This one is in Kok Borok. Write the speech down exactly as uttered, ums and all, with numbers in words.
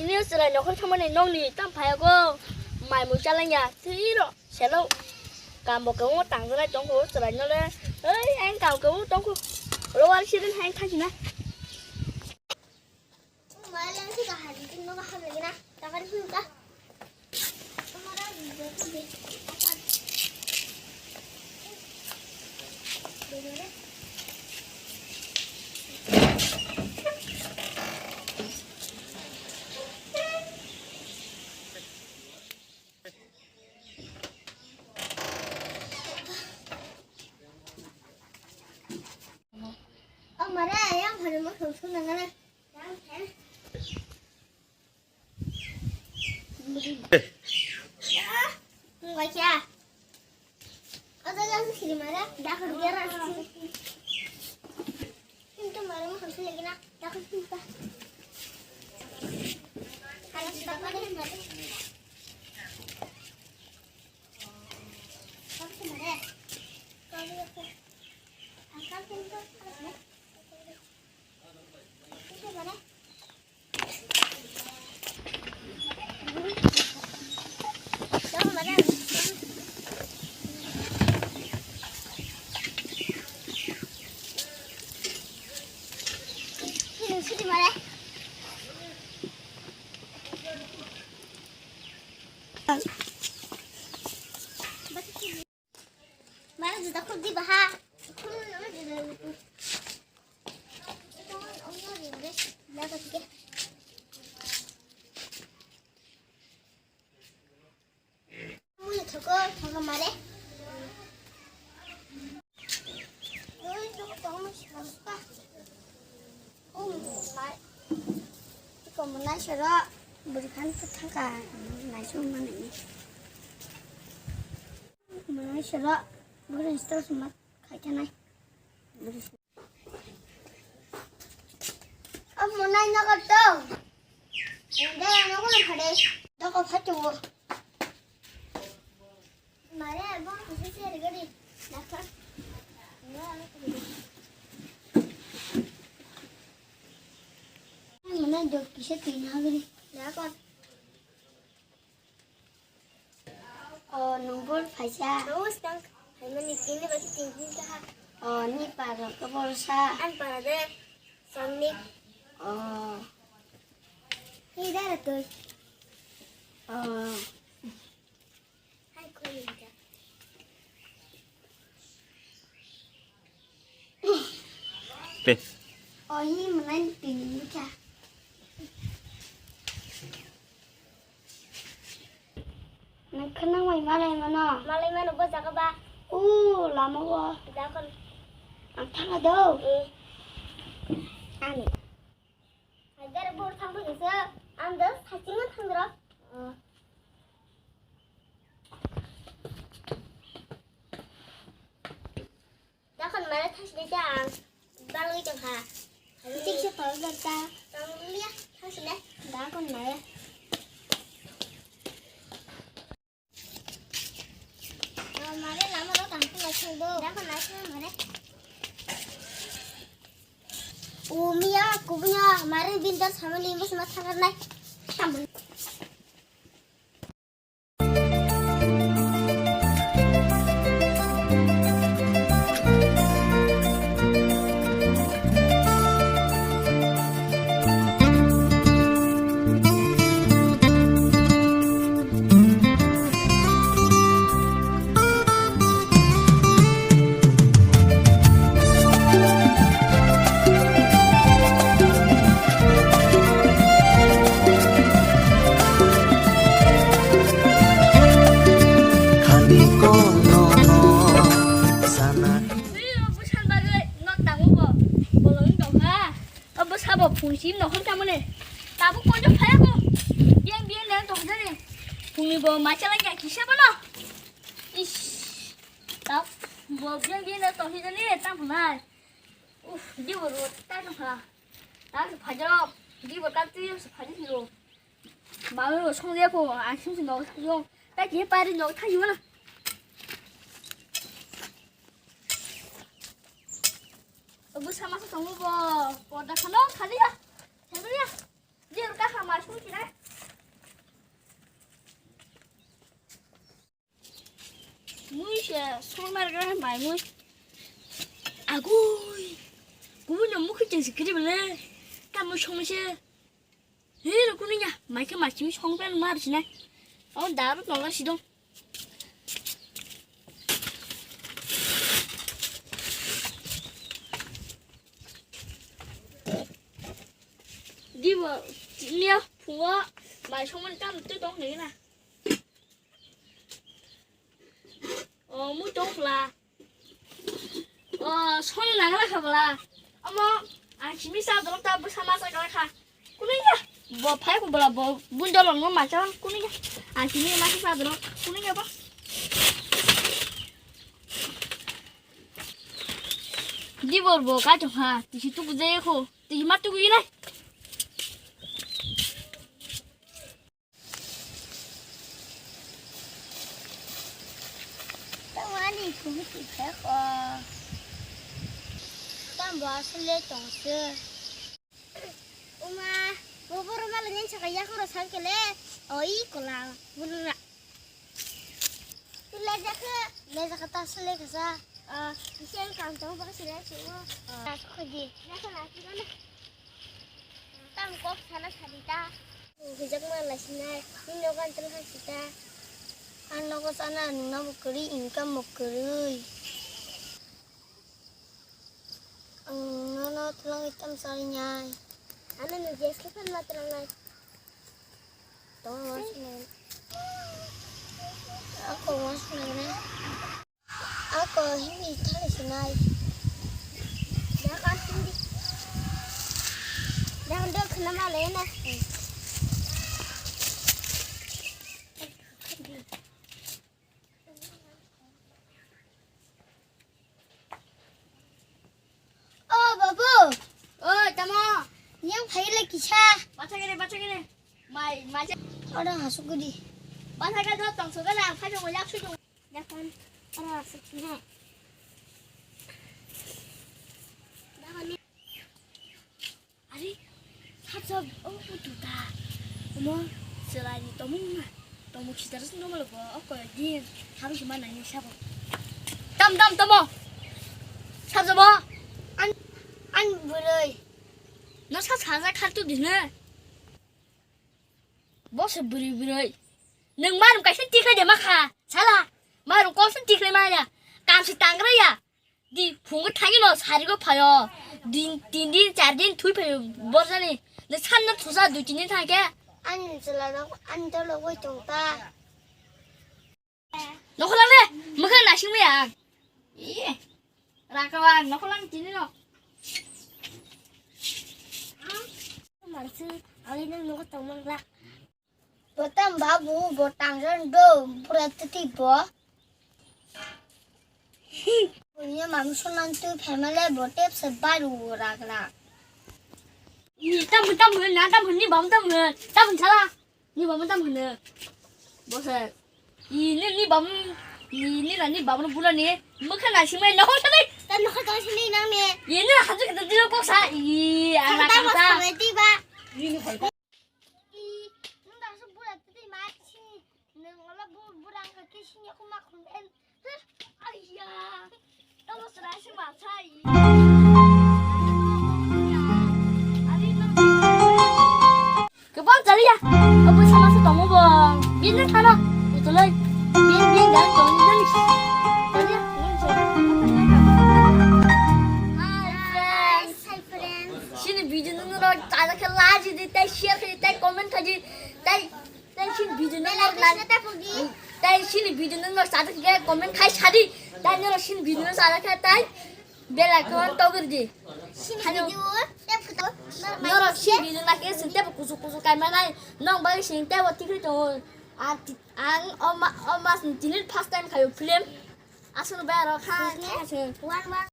Ini chwrai nokhor thangmani nokni tam phaiyago mai mui chalangya thwiro selo. Kambo kebo tangjaknai tongkho chwrai nole. Ei, ang kam kebo tongkho. Olo wal sidin hai thangina. Mana juta khuldi baha. Khuldi nama juta itu. Itu kan omnya di mana? Lah, kau tiga. Mui thoko, thoko mare. Oi, thoko tong mui sirok ka. Oh, mai. Iko muna siro buri khan thangka, nai sung mani. Muna siro buri store suma khai khanai. Amo nai nogo to. Ende nogo phade. Doko phato. Mare abo kise se rigari. Dakha. Mane dok kise tin hagari. Dakha. O, nwng bor phaisa. Nwng swkang phaimani tini bai tini din kaha. O, ni para khe borsa. Ani para de songni. O. Ni dara twi. O. Hai khoi ni ta. Te. O, hi mwnai tini ni kha. Nang khanang mai malai mano. Malai mano bo jaga ba. U, lama o. Dakon. Ang thanga do. Eh. Ani. Hajar bor thang bo kisa. Ang dos hachingan thang dro. Oh. Dakon mare thang sini ta ang. Balwi tong ha. Tik se tol ber ta. Tong liya thang sini. Dakon mare. Mare lama ro tang tu lai thang do. Dakon lai thang mare. O miya kubunya mare bin dar samali mas mas thangar nai. Tambun. Khani kono no sana. Ui, o bwsani bagwi nok tango bo. Bolong wng tongkha. O bwsa bo phung sim nokhor tamo ne. Tabuk poito phai bo. Biyang biyang nang tong jani. Phungni bo ma chala kya kisa bono. Ish. Tab bo biyang biyang nang tong jani tam phunai. Uf, di bo ro ta tong kha. Ta phajaro. Di bo ka tu yo phajaro. Mami bo song dia ko, ang sim sim bo song. Ta ki pari nok thayu na. Obo sama sa tongo bo, porda khano khali ya. Khali ya. Di ka ha ma sung kira. Songmar gra mai mui. Agui. Kubui no mukhi chengsi kiri bele. Tamo songse. He, rukuni ya, mai khe mai simi song pen mar sinai. O daru tongo sidong. Dibo, miya, phungo, mai songmani kam tu tong nai na. O, mui tong pla. O, soni nangla kha bla. Omo, ang simi sa dorok ta bwsa ma sa kala kha. Kunui ya. Bo phai ko bla bo bun jolo no ma cha kunui ya. Ang simi ma sa dorok kunui ya bo. Dibor bo ka chong ha. Tisi tu ku je ko. Tisi ma tu ku ilai. Tamani kuhuti phekho. Tambo aswle tongse. Uma, boboro bala nini saka yakoro sangkele. Oi kola, bulura. Tila jakhe. Le jakhe ta aswle kasa. Ah, isen kam tong bak sile sio. Ah, khudi. Yakho na sile na. Tam kok sana sadi ta. Hijak ma lai sinai, ni nogo ang tela hai sita. Ang nogo sana nungna bo kwrwi, income bo kwrwi. Ang nono twlangwi tam sarinai. Ano no jes khe phan ma twlangnai. Tong ma sinai. Ako ma sinai. Ako hindi thani sinai. Dakan hindi. Dakan dok kena male na. O babu. O tamo. Yang phai le kisa. Bacha gele, bacha gele. Mai, mai. Ora hasuk gudi. Bacha gele do tong so gele, phai mo yak su. Dakan ora hasuk ne. Dakan ni. Ari, hapsa o putu ta. Omo, selai ni tomung na. Tomung sitaris no malo bo, o koyo din. Habi sima nai ni sabo. Tam, tam, tamo. Sabsa bo. An, an buloi. No sa sa sa khar tu din na. Bo se bwrwi bwrwi. Nwng marum kaisa tikhlai de ma kha, sala. Marum kok se tikhlai ma ya. Kam se tangra ya. Di phungo thangino sarigo phaio. Din, tin din, char din thui phaio borjani. Nwng sanno thusa dui tin din thangkhe. Ani chwla rok ani dolo wai tong ta. Nokholang le, mwkhang nasing maya. Iye. Rakawang, nokholang tini no. Mansi, ali nang nokho tongmang lak. Botam babu, botang ron do, pura titi bo. Punya mami sonan tu family botep sebaru rakla. Ni tam tam na tam ni bam tam na tam chala. Ni bam tam hwno. Bose. I ni, ni bam, ni, ni na ni bam no bula ni. Mukha na simai na ho sani. Ta no kha sini nang ni. I ni na haju kita dilo kok sa. I, ang na kang sa. Ni ni khoi. I, nung da su bula titi ma si. Nung ola bu, bula ang ka kisi ni aku mak khun en. Aiya, tamo sra se ma sai. Kwbang chaliya. Abo sama se tongo bo. Bini thano. Ituloi. Bin, bin, dan tong, dan. Chaliya. Hi, friends. Hi, friends. Sini video nung no chajak khe like di, tai share khe di, tai comment khe di, tai Tai sini video no nang nang. Tai sini video no nang sadak ge comment khai sadi. Tai noro sini video no sadak khe tai bell icon togir di. Sini video tep khuto. Noro sini video na ke sini tep kusu kusu kai manai. Nong bai sini tep tikri to. Ang oma oma sini first time khayo film. Asal bai ro kha. One one.